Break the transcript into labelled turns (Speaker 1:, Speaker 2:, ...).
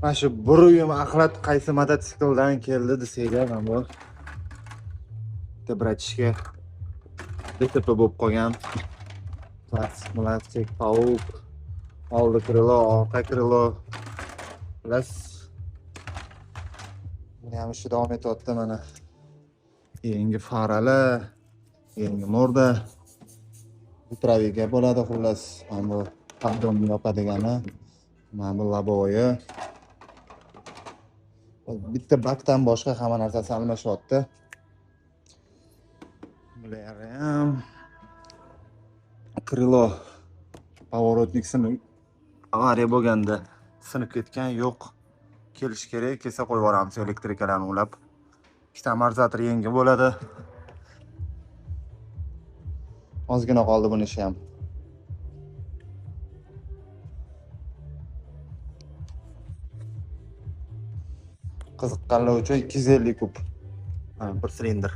Speaker 1: Mana shu bir uyum axlat qaysi mototsikldan keldi desanglar, mana bu bitta bratishka DTP bo'lib qolgan. Plastik, plastik, pauk, oldi krilo, orqa krilo. Xullas, buni ham ishi davom etyapti mana. Yangi faralar, yangi morda. Utraviga bo'ladi xullas. Mana bu поддон yopadigani, mana bu laboyi. Bitta bakdan boshqa hamma narsasi almashyapti. Bular ham krilo поворотник sinib, avariya bo'lganda sinib ketgan, yo'q. Kelish kerak, kelsa qo'yib yuboramiz elektrikalarni ulab. Ikkita amortizator yangi bo'ladi. Ozgina qoldi buni ishi ham. Qiziqqanlar uchun 250 kub. Mana bir silindr.